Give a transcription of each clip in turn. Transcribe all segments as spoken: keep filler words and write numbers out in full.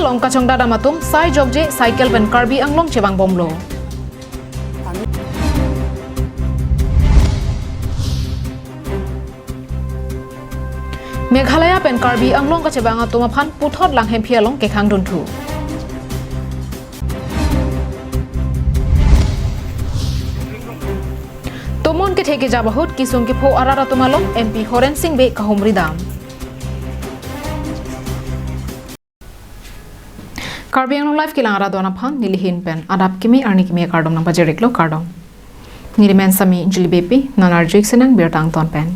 along kachongdat dam atum sai jokje cycle pen Karbi Anglong chevangbomlo. Meghalaya pen Karbi Anglong kachevang atum aphan puthot Langhemphi along kekhang dunthu. Tomon kethe kejap ahut kisung kepho arat atum along M P Horen Sing Bey kahumri dam. Karbi Anglong Live kelang arat do-an aphan nelihin pen adap kimi arni kimi kardom nangpajir-iklo, kardom. Neli men Sami Julie Beypi, non arju-ik sinang birta angton pen.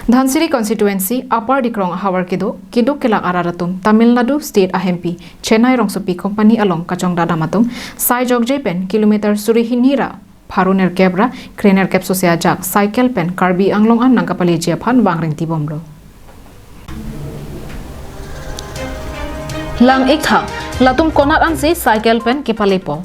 Dhansiri constituency Upper Dikrong ahavar kedo, keduk kelak arat atum Tamil Nadu State ahempi Chennai rongsopi company along kachongdat dam atum sai jokje pen kilometer suri hini ra pharo nerkep ra kre nerkep sose ajak cycle pen Karbi Anglong an nangkapaleji aphan vang ringti bomlo. Lang-ik tha, latum konat ansi cycle pen kepalepo.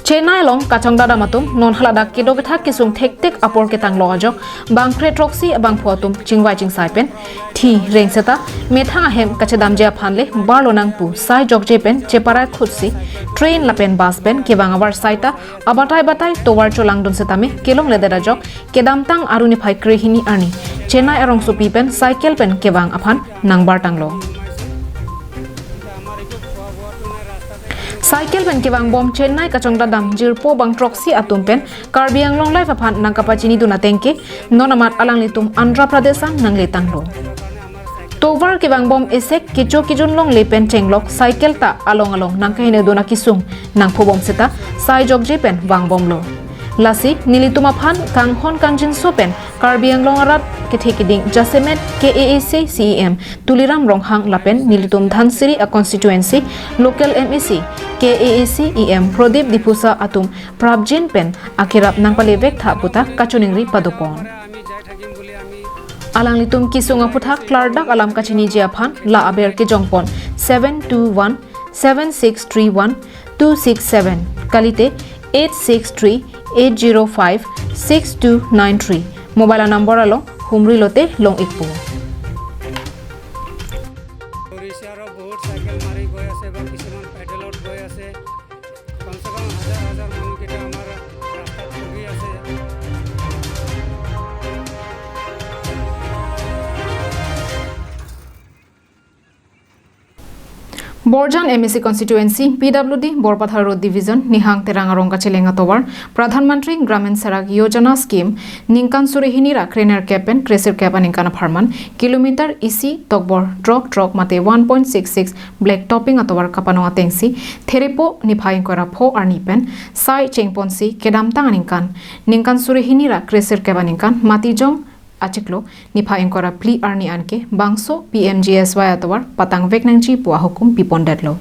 Chennai along kachongdat dam atum non haladak kedo kethak kesung thektik apor ketanglo ajok bang kre throksi abangphu atum chingvai chingsai pen thi reng seta methang ahem kachedamji aphan le barlo nang pu sai jokje pen cheparai khutsi train lapen bus pen kevang avarsai ta abatai batai tovar cholangdun setame kelongledet ajok kedamtang Aru niphai krehini arni Chennai arongsopi pen cycle pen kevang aphan nangbar tanglo. Cycle pen kevangbom Chennai kachongdat dam jirpo bang throksi atum pen Karbi Anglong Live aphan nangkapachinidun ateng ke non amat alanglitum Andhra Pradesh an nangle tanglo. Tovar kevangbom esek kecho kejun longle pen chenglok cycle ta along along nangkahinedun akisung nangphobom seta sai jokje pen vangbomlo. Lasi nelitum aphan kanghon kangjinso pen Karbi Anglong arat kethe keding jasemet K A A C C E M Tuliram Ronghang lapen nelitum Dhansiri a constituency local M A C K A A C E M Pradip Diphusa atum prapjin pen akerap nangpalevek tha puta kachiningri padopon. Alanglitum kisung aphuthak klardak alam kachiniji aphan la aber kejongpon seven two one seven six three one two six seven, kalite eight six three eight zero five six two nine three mobile number along humri lote long-ikpo. সৰিছে আৰু বহুত চাইকেল মাৰি গৈ আছে বা কিছুমান পেডেলত গৈ আছে। কমচে কম হাজাৰ হাজাৰ মানুহকেইটা আমাৰ ৰাস্তাত ভুগি আছে। Borjan M A C constituency P W D Borpathar Road Division Nihang Terang arong kacheleng atovar Pradhan Mantri Gramin Sadak Yojana scheme ningkan suri hini ra kre nerkep pen kre sirkep aningkan apharman kilometer isi tokbor throk throk mate one point six six black topping atovar kapanong atengsi therepo niphai ingkoi ra pho arni pen sai chengponsi kedamtang aningkan ningkan suri hini ra kre sirkep aningkan Matijong achiklo niphai ingkoi ra phli arni anke bangso P M G S Y atovar patangvek nangji pu ahukum pipondetlo.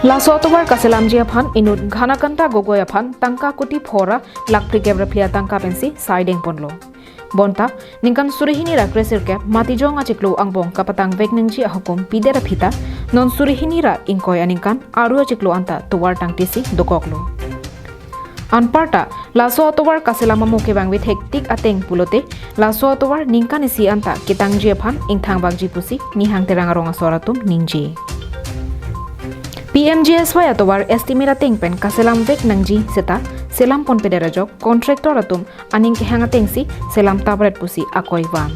Laso atovar kaselamji aphan inut Ghanakanta Gogoi aphan tangka kuti pho ra lakh phlikep ra phli atangka pensi sai dengponlo. Bonta ningkan suri hini ra kre sirkep Matijong achiklo angbong kapatangvek nangji ahukum pidet aphi ta non suri hini ra ingkoi aningkan Aru achiklo anta tovar tangtesi dokoklo. Anparta laso atovar kaselam amo kevangve thektik ateng pulote laso atovar ningkan isi anta ketangji aphan ingthangbakji pusi Nihang Terang arong asor atum ningje. P M G S Y atovar estimate ateng pen kaselamvek nangji seta selamponpedet ajok contractor atum aning kehang atengsi selam tapret pusi akoi van.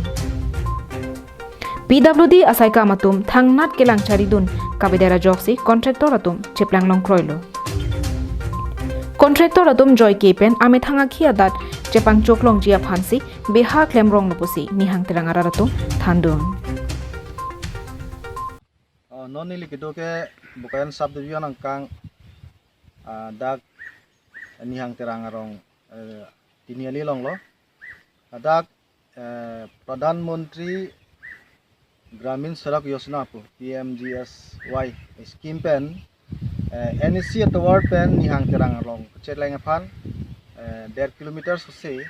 P W D asaikam atum thangnat kelang charidun kavedet ajoksi contractor atum cheplang longkroilo. Contractor atum joike pen amethang akhi adat chepangchoklongji aphansi beha klemronglo pusi Nihang Terang arat atum thandun. Oh, non neli kedo ke Bokajan subdivision angkang, ah, dak Nihang Terang arong, eh, Tiniali along lo. Ladak, eh, Pradhan Mantri Gramin Sadak Yojana pu P M G S Y scheme pen, eh, N A C atovar pen Nihang Terang arong kacheleng aphan, eh, der kilometer sose,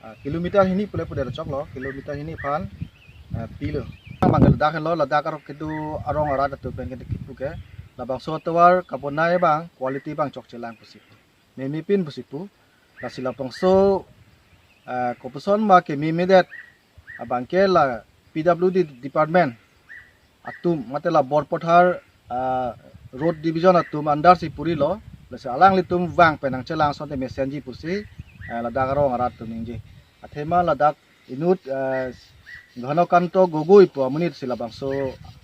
ah, kilometer hini pule pudet choklo, kilometer hini aphan, ah, pilo. Bang ladak lo, ladak arong kedo arong arat atum pen kedo kipu ke labangso atovar kabonai abang quality abang chokchelang pusi pu. Meme pin pusi pu. Lasi labangso, ah, kopuson ma kememedet abang ke la P W D department atum mate la Borpathar, ah, road division atum under si purilo, lasi alanglitum vang pen nangchelang asonte mesenji pusi, ah, ladak arong arat atum ningje. Athema ladak inut, ah, Ghanakanto Gogoi pu amonit si labangso,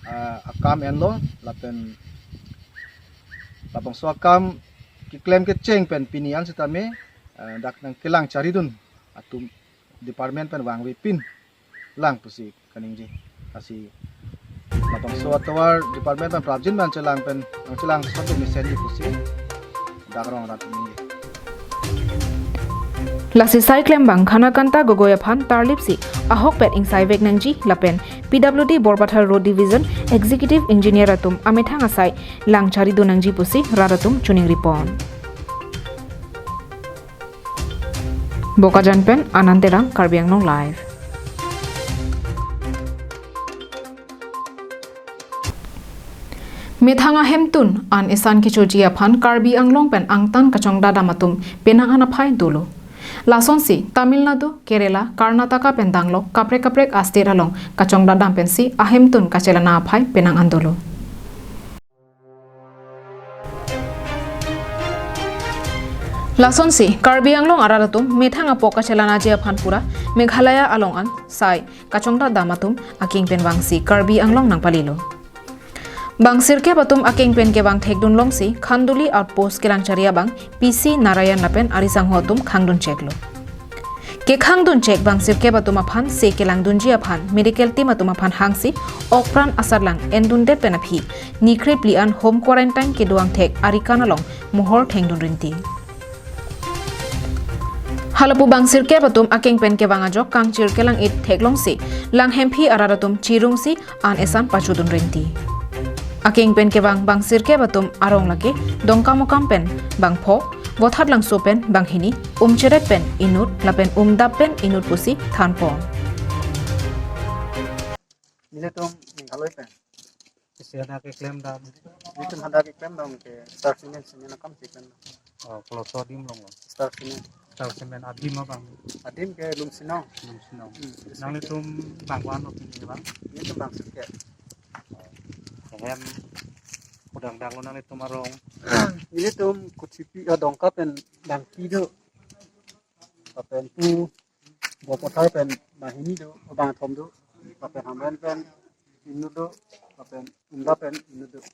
ah, akam enlo lapen labangso akam keklem kecheng pen pini an sitame, ah, dak nangkelang charidun atum department pen vangvepin lang pusi kaningje. Lasi labangso atovar department pen prapjin pen chelang pen, nangchelang asonte mesenji pusi dak arong arat atum ningje. Lasi sai klem abang Ghanakanto Gogoi aphan tarlip si ahokpet ingsaivek nangji lapen P W D Borpathar Road Division Executive Engineer atum amethang asai lang charidun nangji pusi rat atum choningri pon. Bokajan pen Anand Terang, Karbi Anglong Live. Methang ahemtun an esan kechoji aphan Karbi Anglong pen angtan kachongdat dam atum penang an aphai dolo. Lasonsi Tamil Nadu, Kerala, Karnataka pen danglok kaprek kaprek a-state along kachongdat dam pensi ahemtun kachelana aphai penang an dolo. Lasonsi Karbi Anglong arat atum methang apok kachelanaji aphan pura Meghalaya along an sai kachongdat dam atum akeng pen vangsi Karbi Anglong nangpalilo. Bang sirkep atum akeng pen kevang thekdun longsi Khanduli Outpost kelangchari abang P C Narayan lapen arisangho atum khangdun cheklo. Kekhangdun chek bang sirkep atum aphan se kelangdunji aphan medical team atum aphan hangsi okpran asatlang endundet pen aphi nikrip li an home quarantine kedo angthek arikan along mohor thengdun rinti. Halapu bang sirkep atum akeng pen kevang ajok kangchir kelang-it theklongsi Langhemphi arat atum chirungsi an esan pachudun rinti. Akeng pen kevang bang sirkep atum arong lake Dongkamukam pen bang pho, Vothatlangso pen bang hini, Umcheret pen inut lapen Umdap pen inut pusi thanpon. Nelitum Meghalaya pen. Isi hadak keklem dam. Nelitum hadak keklem dam ke Star Cement, cement akam si klem dam. Oh, koloso adim longlo. Star Cement. Star Cement adim abang. Adim ke Lumsinong. Lumsinong. Hmm, nanglitum bang ko-an lo pini abang? Nelitum bang sirkep. Ahem kudang danglo nanglitum arong? Nelitum Kuthipi, ah, Dongka pen Dangki do. Lapen pu Borpathar pen bang hini do, bang thom do. Lapen Hamren pen inut do, lapen Umdap pen inut do.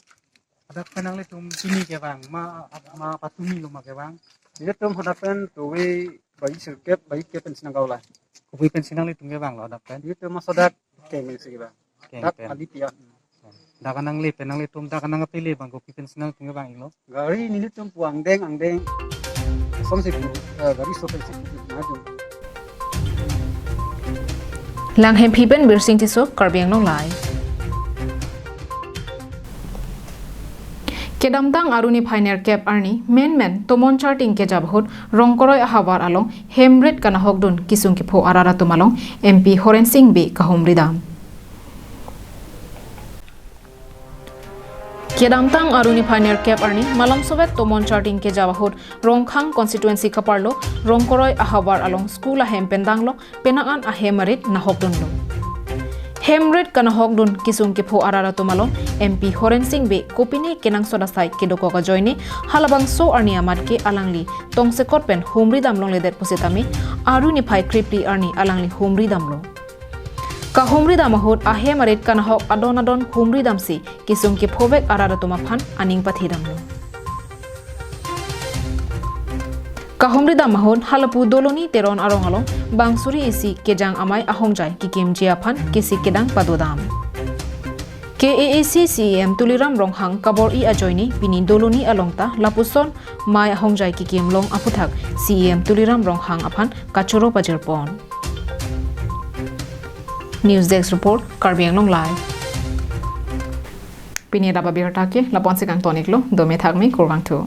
Hadak pen nanglitum pini kevang ma, ma patumi lo ma kevang? Nelitum hadak pen tove bai sirkep bai kep pensi nangkau la. Kopi pensi nanglitum kevanglo hadak pen? Nelitum ma sodak keng pensi kevang. Keng dak pen. Kali pia. Dak nangli pen nanglitum dak nangpele abang kopi pensi nanglitum kevang-iklo? Gari nelitum pu angdeng angdeng. Som si pu, eh, gari so pensi pu maju. Langhemphi pen Birsing Tisso, Karbi Anglong Live. Kedamtang Aru niphai nerkep arni menmen tomon charting kejap ahut Rongkoroi ahavar along hem rit kanahokdun kesung kepho arat atum along M P Horen Sing Bey kahumri dam. Kedamtang Aru niphai nerkep arni malomsovet tomon charting kejap ahut Rongkhang constituency kaparlo Rongkoroi ahavar along school ahem pen danglok penang an ahem arit nahokdunlo. Hem rit kanahokdun kesung kepho arat atum along M P Horen Sing Bey kopine kenangsot asai kedokok ajoine halabangso arni amat ke alangli tongsekot pen humri dam longledet pusitame Aru niphai krephli arni alangli humri damlo. Kahumri dam ahut ahem arit kanahok adon adon humri damsi kesung kephovek arat atum aphan aning pathi damlo. Kahumri dam ahut halapu Doloni Teron arong along bang suri isi kejang amei ahongjai kekimji aphan kesi kedang padodam. K A A C C E M Tuliram Ronghang kabor-i ajoine pini Doloni along ta lapuson mei ahongjai kekim long aphuthak C E M Tuliram Ronghang aphan kachoro pajirpon. News Desk Report, Karbi Anglong Live. Pini adap abirta ke lapu-ansi kangtoniklo, dome thakme, kurvangthu.